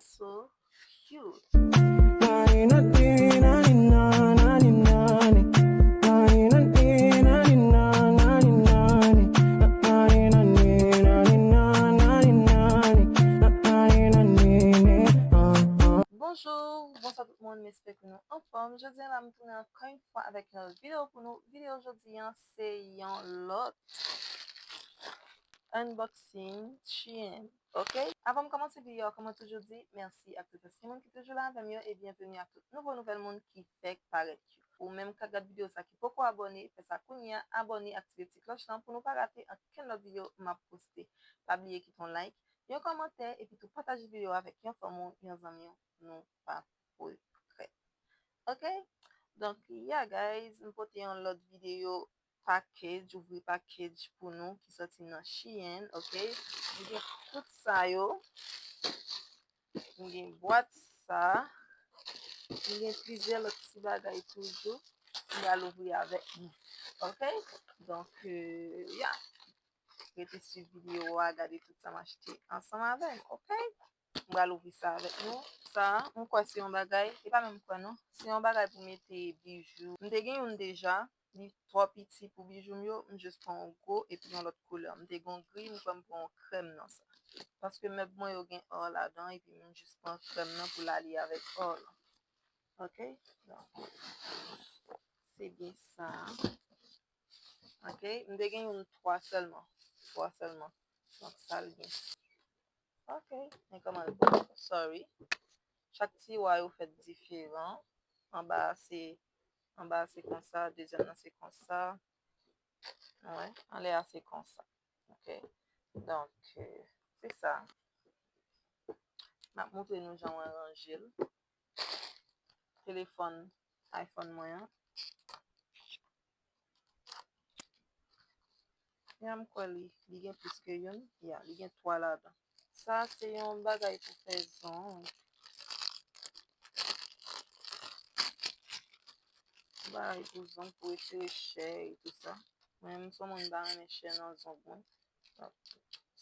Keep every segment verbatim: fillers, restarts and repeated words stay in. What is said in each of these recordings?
So cute. Nani, nani, nani, nani, nani. Nani, nani, nani, nani, nani, nani. Nani, nani, nani, nani, nani, nani. Nani, nani, nani, ah, ah. Bonjou, bonswa tout moun, m espere ke nou anfòm. Jodi a la, m tounen ankò yon fwa avèk yon lòt videyo pou nou. Videyo jodi a, se yon lòt unboxing Shein. Ok? Avan m kòmanse videyo a, kòm mwen toujou di, mèsi ak tout ensi moun ki toujou la avè m yo e byenveni ak tout nouvo nouvèl moun ki fèk parèt yo. Ou menm k ap gad videyo sa ki poko abòne, fè sa kounye a, abòne, aktive ti klòch lan pou nou pa rate okenn lòt videyo m ap poste. Pa bliye kite yon like, yon kòmantè, epi tou pataje videyo a avèk yon fanmi w, yon zanmi w, nou pa regrèt. Ok? Donk, yeah, guys, m pote yon lòt videyo package, ouvri package pou nou ki soti nan Shein, ok? M gen tout sa yo. M gen bwat sa. M gen plizyè lòt ti bagay toujou. M pral ouvri avèk nou. Ok? Donk, euh, yeah. Rete swiv videyo a, gade tout sa m achte ansanm avè m, ok? M pral ouvri sa avèk nou. Sa, m kwè se yon bagay, e pa menm kwè non. Se yon bagay pou mete bijou. M te gen youn deja, li twò piti pou bijou m yo, m jis pran yon gwo epi yon lòt koulè. M te gen yon gri, m kwè m pran yon krèm nan sa. Paske mèb mwen yo gen or ladan, epi m jis pran krèm nan pou l ale avèk or lan. Ok? Donk, se byen sa. Ok? M te gen youn twa sèlman. Twa sèlman. Donk, sa l gen. Ok, men kòman l bò? Sorry. Chak tiwa yo fèt diferan. Anba a se, anba a se konsa, dezyèm nan se konsa. Wè, anlè a se konsa. Ok. Donk, euh, se sa. M ap montre nou jan mwen ranje l. Telefòn iPhone mwen an. Ya, m kwè li, li gen plis ke youn. Ya, li gen twa ladan. Sa se yon bagay pou fè zong. Bagay pou zong, pou retire chè e tou sa. Mwen menm, m se yon moun m pa renmen chè nan zong mwen. Donk,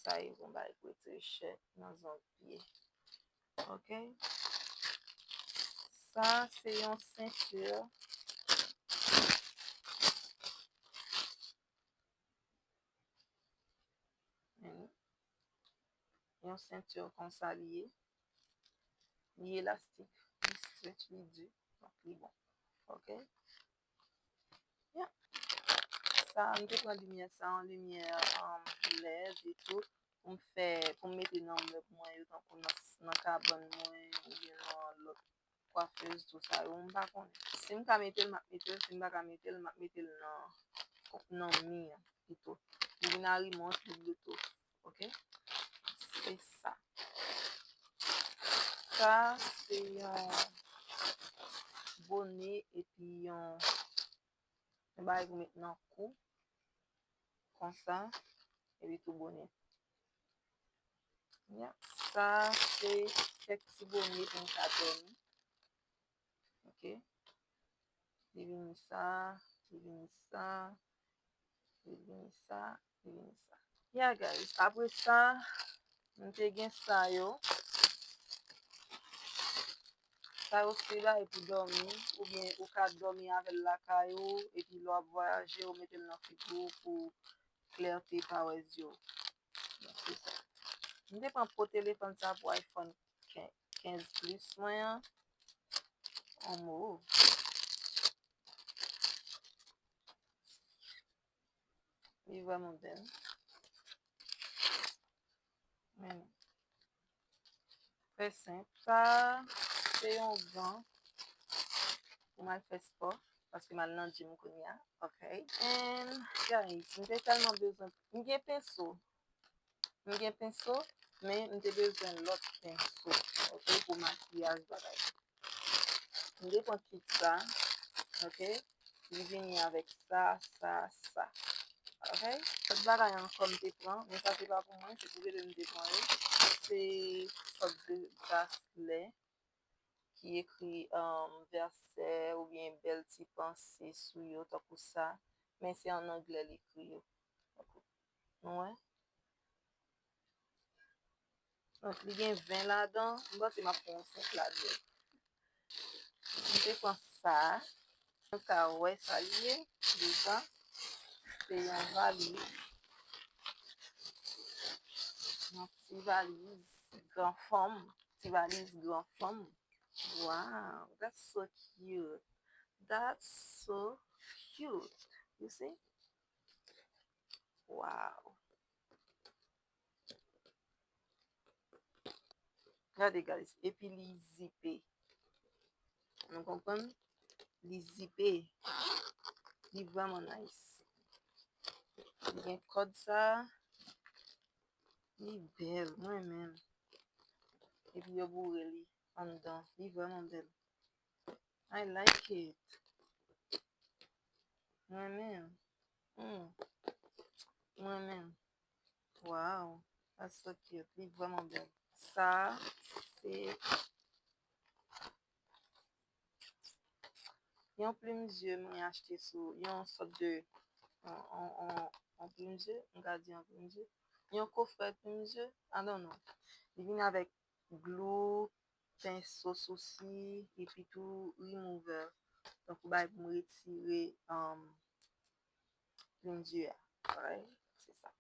sa e yon bagay pou retire chè nan zong pye. Ok. Sa se yon senti. Men, yon senti konsa li ye. Li elastik, li stretch, li di. Donk, li bon. Ok. Yeah. Sa, m te pran limyè sa, yon limyè, um, lèd e tou, pou m fè, pou m mete nan mèb mwen yo, tankou nan, nan kabann mwen, oubyen nan lòt kwafèz, tou sa yo, m pa konnen. Si m ka mete l, m ap mete l, si m pa ka mete l, m ap mete l nan, nan mi an, pito. Li vin a rimont, li bluetooth. Ok? Se sa. Sa, se yon bone epi yon, yon bagay pou met nan kou. Konsa. Epi tou bone. Ya. Sa, se kèk ti bone pou m ka dòmi. Ok. Li vini sa, li vini sa, li vini sa, li vini sa. Ya, guys, apre sa, m te gen sa yo. Sa yo se bagay pou dòmi, oubyen ou ka dòmi avè l lakay ou, epi lè w ap vwayaje, ou mete l nan figi w pou klète pa wè zye w. Donk, se sa. M te pran po telefòn sa pou iPhone kenz, kenz plis mwen an. An mov. Li vrèman bèl. Men, trè senp. Sa, se yon gan pou m al fè spò, paske m al nan gym kounye a. Ok. And, guys, m te tèlman bezwen, m gen penso. M gen penso, men m te bezwen lòt penso, ok, pou makiyaj bagay. M te pran kit sa, ok. Li vini avèk sa, sa, sa. Ok? Lòt bagay ankò m te pran, men sa se pa pou mwen, se pou Bebe m te pran yo. Se sòt de braslè ki ekri, um, vèsè oubyen bèl ti panse sou yo, tankou sa. Men se an anglè l ekri yo. Nou wè? Donk, li gen ven ladan. M panse m ap pran senk ladan. M te pran sa. Nou ka wè sa li ye deja. Se yon valiz. Yon ti valiz gran fanm. Ti valiz gran fanm. Wow, that's so cute. That's so cute. You see? Wow. Gade, guys. Epi li zipe. Nou konprann? Li zipe. Li vrèman nice. Li gen kòd sa. Li bèl. Mwen menm. Epi yo boure li anndan. Li vrèman bèl. I like it. Mwen menm. Hmm. Mwen menm. Wow. That's so cute. Li vrèman bèl. Sa, se yon plim zye mwen achte sou yon sòt de, yon, yon, yon, yon plim zye, m ka di yon plim zye, yon kofrè plim zye, I don't know. Li vin avèk glou, penso sousi, epi tou remover. Donk, ou bay pou m retire, um, plim zye a. Alright? Se sa.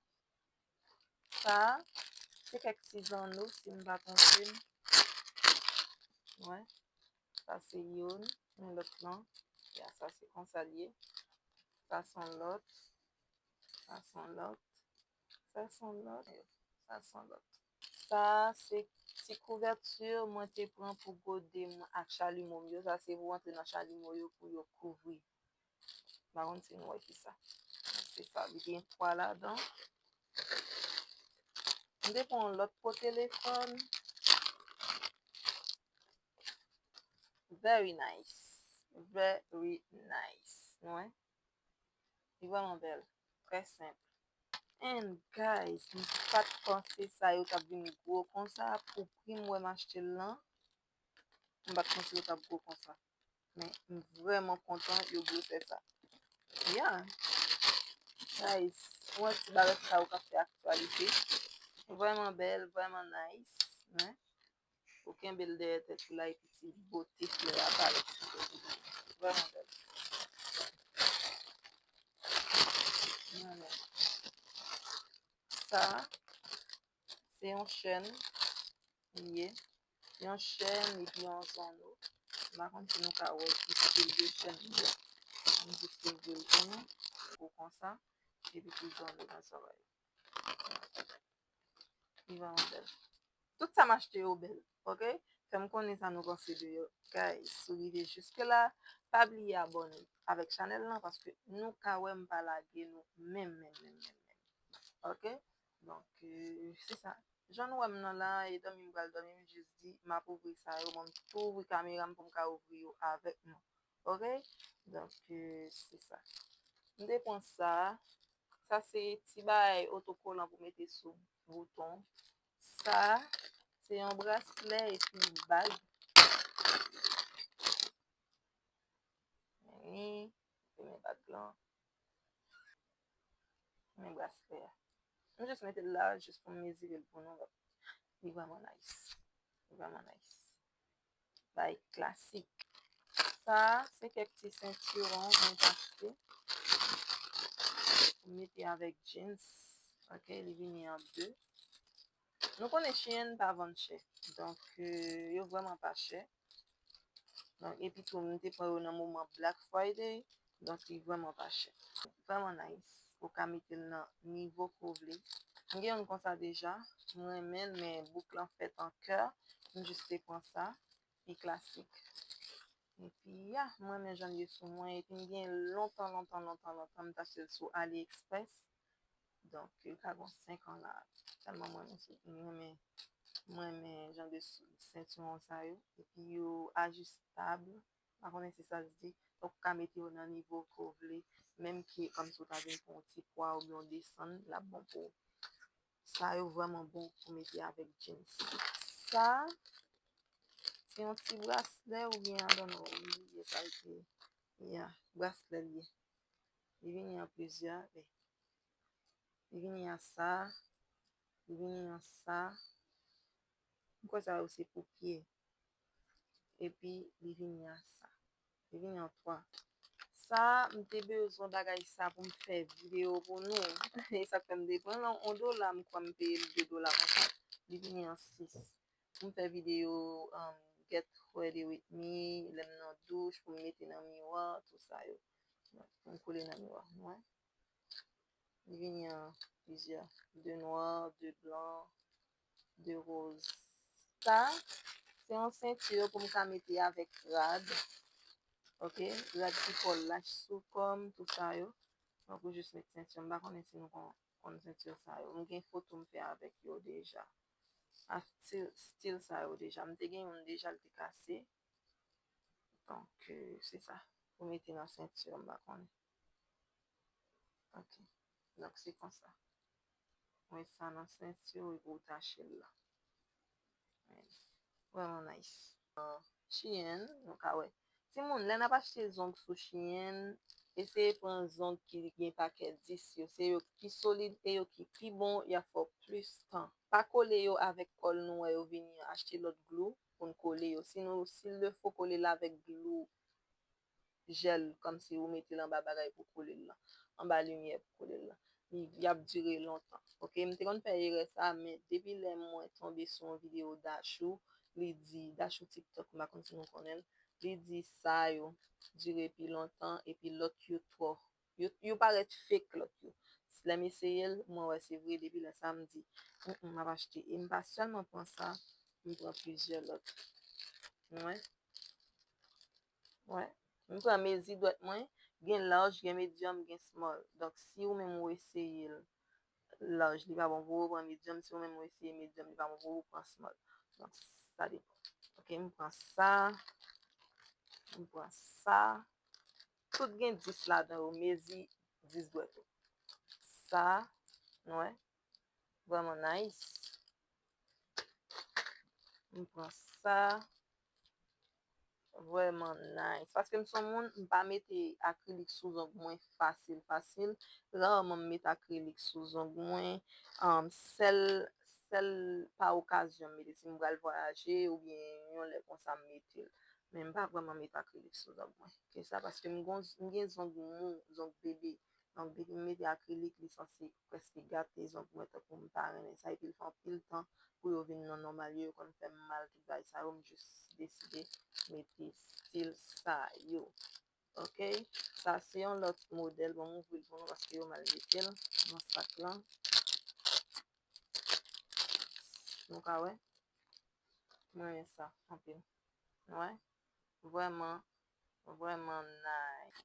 Sa, se kèk ti zanno, si m pa twonpe m. Wè. Sa se youn, yon lòt lan. Ya, sa se konsa l ye. Sa se yon lòt. Sa se yon lòt. Sa se yon lòt. Sa se yon lòt. Sa se ti kouvèti mwen te pran pou gode m ak chalimo m yo. Sa se pou antre nan chalimo yo pou yo kouvri. M pa konn si nou wè ki sa. Se sa, li gen twa ladan. M te pran yon lòt po telefòn. Very nice. Very nice. Nou wè? Li vrèman bèl. Trè senp. And guys, m pa t panse sa yo t ap vin gwo konsa. Pou pri m wè m achte l lan, m pa t panse yo t ap gwo konsa. Men m vrèman kontan yo gwosè sa. Yeah. Guys, ou wè ti bagay sa yo k ap fè aktyalite. Vrèman bèl, vrèman nice. Men, ou kenbe l dèyè tèt ou la, epi ti bote flè a parèt sou tèt ou. Vrèman bèl. Mwen menm. Sa, se yon chèn li ye. Yon chèn epi yon zanno. M pa konn si nou ka wè ki stil de chèn li ye. M jis leve l pou nou. Pou konsa. Epi tou zanno nan zòrèy. Li vrèman bèl. Tout sa m achte yo bèl, ok? Fè m konnen sa nou panse de yo. Guys, si w rive jiske la, pa bliye abòne avèk chanèl lan, paske nou ka wè m pa lage nou menm, menm, menm, menm, menm. Ok? Donk, euh, se sa. Jan nou wè m nan la, e dòmi m pral dòmi, m jis di, m ap ouvri sa yo, mwen m tou ouvri kamera m pou m ka ouvri yo avèk nou. Ok? Donk, euh, se sa. M te pran sa. Sa se ti bagay otokolan pou mete sou bouton. Sa, se yon braslè epi yon bag. Men li, men bag lan. Men braslè a. M jis mete l la, jis pou m mezire l pou nou. Li vrèman nice. Li vrèman nice. Bay klasik. Sa, se kèk ti sentiwon mwen t achte. Pou mete avèk jeans. Ok, li vini an de. Nou konnen Shein pa vann chè. Donk, euh, yo vrèman pa chè. Donk, epi tou, m te pran yo nan moman Black Friday. Donk, li vrèman pa chè. Vrèman nice. Ou ka mete l nan nivo ke w vle. M gen youn konsa deja. M renmen l, men bouk lan fèt an kè. M jis te pran sa. Li klasik. Epi, ya, m renmen jan l ye sou mwen. Epi, m gen lontan, lontan, lontan, lontan, m t achte l sou AliExpress. Donk, li ka gen senk an la. Tèlman mwen renmen, mwen renmen, mwen renmen jan de sentiwon sa yo. Epi yo ajistab. M pa konnen si sa se di. Donk, ou ka mete yo nan nivo ke w vle. Menm ke kòmsi w ta vin pran yon ti pwa oubyen yon desann, l ap bon pou ou. Sa yo vrèman bon pou mete avèk jeans. Sa, se yon ti braslè oubyen, I don't know, m bliye sa l te ye. Ya, braslè l ye. Li vini an plizyè, men li vini an sa, li vini an sa, M kwè sa yo se pou pye. Epi li vini an sa. Li vini an twa. Sa, m te bezwen bagay sa pou m fè videyo pou nou. E sa k fè m te pran l an yon dola, m kwè m peye l de dola konsa. Li vini an sis. Pou m fè videyo, um, get ready with me, lè m nan douch, pou m mete nan miwa, tou sa yo. Pou m kole nan miwa, nou wè. Li vini an plizyè. De nwa, de blan, de roz. Sa, se yon senti pou m ka mete avèk rad. Ok? Rad ki fò lach sou kò m, tou sa yo. Donk, ou jis met senti. M pa konnen si nou kon, konn senti sa yo. M gen foto m fè avèk yo deja. A stil, stil sa yo deja. M te gen youn deja, l te kase. Donk, euh, se sa. Ou mete nan senti, m pa konnen. Ok. Donk, se konsa. Ou met sa nan senti epi ou tache l la. Vrèman nice. Euh, Shein, nou ka wè. Timoun, lè n ap achte zong sou Shein, eseye pran zong ki gen pakèt dis yo. Se yo ki solid e yo ki pi bon, y ap fè w plis tan. Pa kole yo avèk kòl nou wè yo vini an. Achte lòt glou pou n kole yo. Sinon, s'il le faut, kole l avèk glou jèl, kòmsi ou mete l anba bagay pou kole l lan, anba limyè pou kole l lan. Li, y ap dire lontan. Ok, m te konn fè erè sa, men depi lè mwen tonbe sou yon videyo Dashou, li di, Dashou TikTok, m pa konn si nou konnen l, li di sa yo dire pi lontan, epi lòt yo twò, yo, yo parèt fake lòt yo. Lè m eseye l, mwen wè se vre, depi lè sa m di, "Mm, mm, m ap achte." E m pa sèlman pran sa, m pran plizyè lòt. Mwen, Wè. M pran mezi dwèt mwen, gen large, gen medium, gen small. Donk, si ou menm ou eseye l large, li pa bon pou ou, pran medium. Si ou menm ou eseye medium, li pa bon pou ou, pran small. Donk, sa depan. Ok, m pran sa. M pran sa. Tout gen dis ladan yo, mezi dis dwèt ou. Sa, nou wè. Vrèman nice. M pran sa. Vrèman nice. Paske m se yon moun, m pa mete akrilik sou zong mwen fasil, fasil. Raman m met akrilik sou zong mwen. Um, sèl, sèl pa okazyon m mete. Si m pral vwayaje oubyen yon lè konsa m mete l. Men m pa vrèman met akrilik sou zong mwen. Ke sa, paske m gon, m gen zong mou, zong bebe. Donk, depi m mete akrilik, li sanse prèske gate zong mwen, tankou m pa renmen sa. Epi l fè anpil tan pou yo vin nan nòmal yo, yo konn fè m mal, tout bagay sa yo, m jis deside mete stil sa yo. Ok, sa se yon lòt modèl. Bon, m ouvri l pou nou paske yo mal mete l nan sak lan. Nou ka wè. M renmen sa anpil. Nou wè? Vrèman, vrèman nice.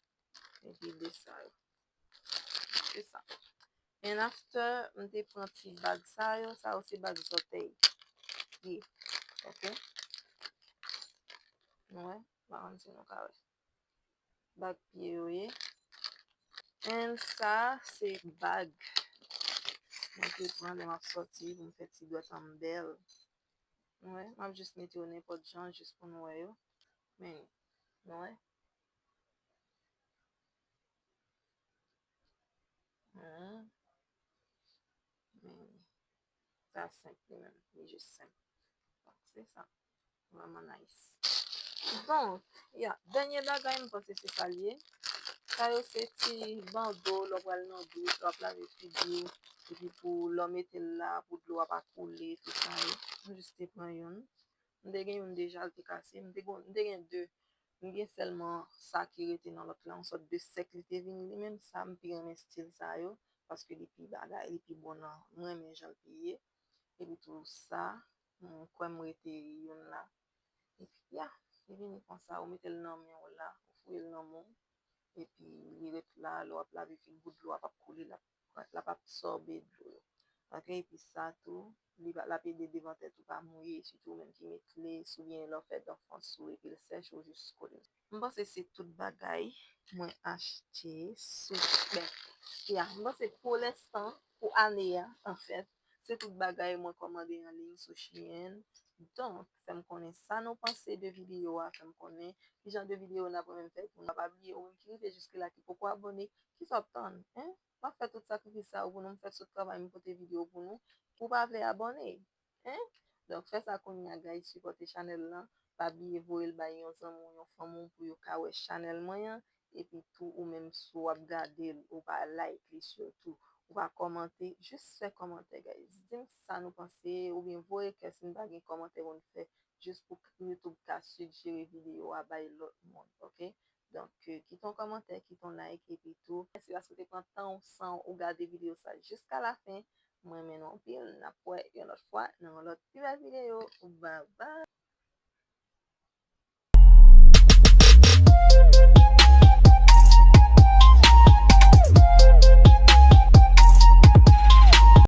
Epi de sa yo. Se sa. And after, m te pran ti bag sa yo. Sa yo se bag zòtèy. Pye. Ok? Nou wè? M pa konn si nou ka wè. Bag pye yo ye. And sa, se bag mwen te pran lè m ap sòti pou m fè ti dwèt an m bèl. Wè, m ap jis mete yo nenpòt jan, jis pou nou wè yo. Men, nou wè. Hmm. Men, sa senp li menm, li jis senp. Donk, se sa. Vrèman nice. Donk, ya, dènye bagay, m panse se sa l ye. Sa yo se ti bando, lè w pral nan douch, lè w ap lave figi w, epi pou lè w mete l la, pou dlo a pa koule, tout sa yo. M jis te pran youn. M te gen youn deja, l te kase. M te gon, m te gen de. M gen sèlman sa ki rete nan lòt la, yon sòt de sèk li te vini li menm. Sa, m pi renmen stil sa yo, paske li pi bagay, li pi bon nan, m renmen jan l pi ye. Epi tou sa, m kwè m rete youn la. Epi, ya, li vini konsa, ou mete l nan men w la, ou fouye l nan men w. Epi, li ret la, lè w ap lave figi w, dlo a p ap koule, l ap, l ap absòbe dlo yo. Ok, epi sa tou, li va, l ap ede devan tèt ou pa mouye, sitou ou menm ki met lès oubyen lè w fè dan fans ou epi l sèch, ou jis kole l. M panse se tout bagay mwen achte sou, ben, ya, m panse pou lenstan, pou ane a, anfèt, se tout bagay mwen kòmande an liy sou Shein. Donk, fè m konnen sa nou panse de videyo a, fè m konnen ki jan de videyo n ap renmen m fè pou nou. Pa bliye, ou menm ki rive jiske la, ki poko abòne, kisa w ap tann, en? M ap fè tout sakrifis sa yo pou nou, m fè tout travay, m pote videyo pou nou, pou w pa vle abòne, en? Donk, fè sa kounye a, guys, sipòte chanèl lan. Pa bliye voye l bay yon zanmi w, yon fanmi w pou yo ka wè chanèl mwen an. Epi tou, ou menm, si w ap gade l, ou pa like li sitou, ou pa kòmante, jis fè kòmantè, guys. Di m sa nou panse, oubyen voye kè si n pa gen kòmantè pou n fè, jis pou YouTube ka sijere videyo a bay lòt moun, oke? Donk, euh, kite yon kòmantè, kite yon like, epi tou, mèsi paske w te pran tan w san ou gade videyo sa jiska lafen. Mwen renmen nou anpil. N ap wè yon lòt fwa nan yon lòt pi bèl videyo. Bye bye!